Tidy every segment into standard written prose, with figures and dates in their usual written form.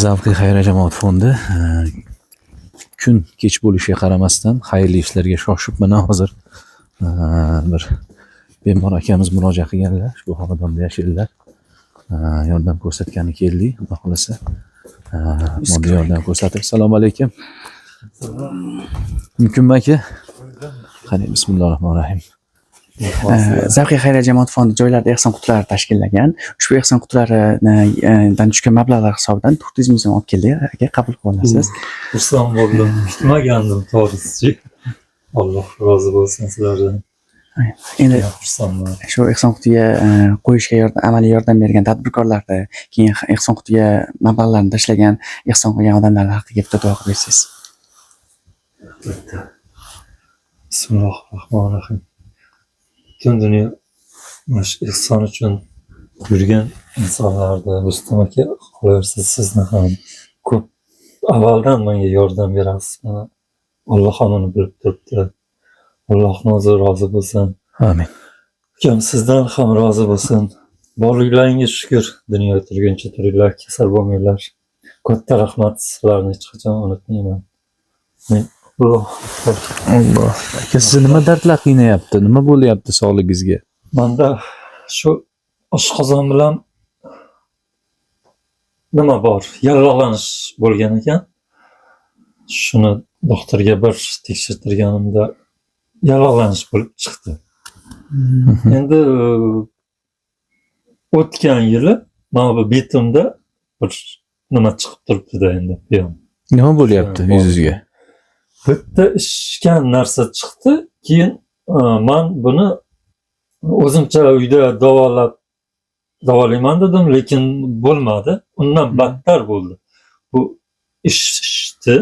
Zavqi Xayriya jamoat fondi kun kech bo'lishiga qaramasdan xayrli ishlarga shoshib mana hozir bir bemor akamiz murojaat qilganlar, ushbu xonadonda yashaydilar. Yordam ko'rsatgani keldik, Xudo xohlasa. Moddiy yordam ko'rsatib. Assalomu alaykum. Mumkinmi, aka? Qani, bismillahirrohmanirrohim. Zavqi Xayriya jamoat fondi joylarda ehson qutilari tashkillagan. Ushbu ehson qutilaridan tushgan mablag'lar hisobidan 400 ming so'm olib keldik. Aka, qabul qilib olasiz. Xursand bo'ldim. Kutmagandim to'g'risi. Alloh rozi bo'lsin sizlardan. Endi Xursandman. shu ehson qutiga qo'yishga amaliy yordam bergan tadbirkorlarni, keyin ehson qutiga mablag'larni tashlagan, ehson qilgan odamlarni haqqiga bitta duo qilib bersangiz. Albatta. Bismillahirrohmanirrohim. Butun dunyo mana shu ehson uchun yurgan insonlarni, Rustam aka, qolaversa sizni ham ko'p avvaldan menga yordam berasiz. Mana Alloh ham uni bilib turibdi. Allohni o'zi rozi bo'lsin. Amin. Ukam, sizdan ham rozi bo'lsin. Borliklaringga shukur. Dunyo turguncha turinglar, kasal bo'lmanglar. Katta rahmat, sizlarni hech qachon unutmayman. Men Alloh akbar. Alloh. Aka, sizni nima dardlar qiynayapti? Nima bo'lyapti sog'lig'ingizga? Manda shu oshqozon bilan nima bor? Yallig'lanish bo'lgan ekan. Shuni doktorga bir tekshirtirganimda yallig'lanish bo'lib chiqdi. Endi o'tgan yili mana bu betimda bir nima chiqib turibdi-da endi bu ham. Nima bo'lyapti Bor. yuzingizga? Bitta ishgan narsa chiqdi. Keyin man buni o'zimcha uyda davolab davolayman dedim, lekin bo'lmadi. Undan battar bo'ldi. Bu ishdi.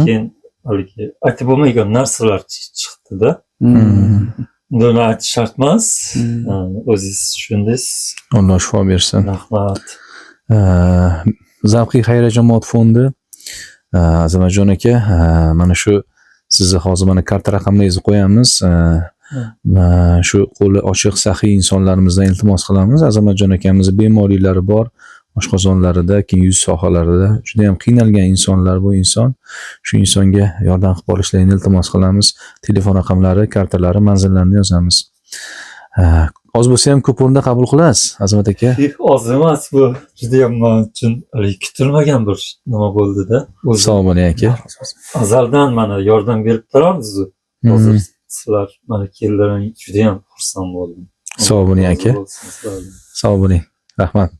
Keyin haligi aytib bo'lmaydigan narsalar chiqdi-da. Buni aytish shart emas. O'zingiz tushundingiz. Alloh shifo bersin. Rahmat. Zavqi Xayriya jamoat fondi, Azamatjon aka, mana shu sizni hozir mana karta raqamlaringizni qo'yamiz. Shu qo'li ochiq saxiy insonlarimizdan iltimos qilamiz. Azamatjon akamizni bemorliklari bor, oshqozonlarida, keyin yuz sohalarida juda ham qiynalgan insonlar bu inson. Shu insonga yordam qilib olishlarini iltimos qilamiz. Telefon raqamlari, kartalari, manzillarini yozamiz. Oz bo'lsa ham ko'p o'rinda qabul qilasiz, Azamat aka. Oz emas bu. Judayam man uchun haligi kutilmagan bir nima bo'ldi-da. O'zi Sog' bo'ling, aka. azaldan mana yordam berib turardingiz. Hozir sizlar mana keldilaring, judayam xursand bo'ldim. Sog' bo'ling, aka. Rozi bo'lsin sizlardan. Sog' bo'ling. Rahmat.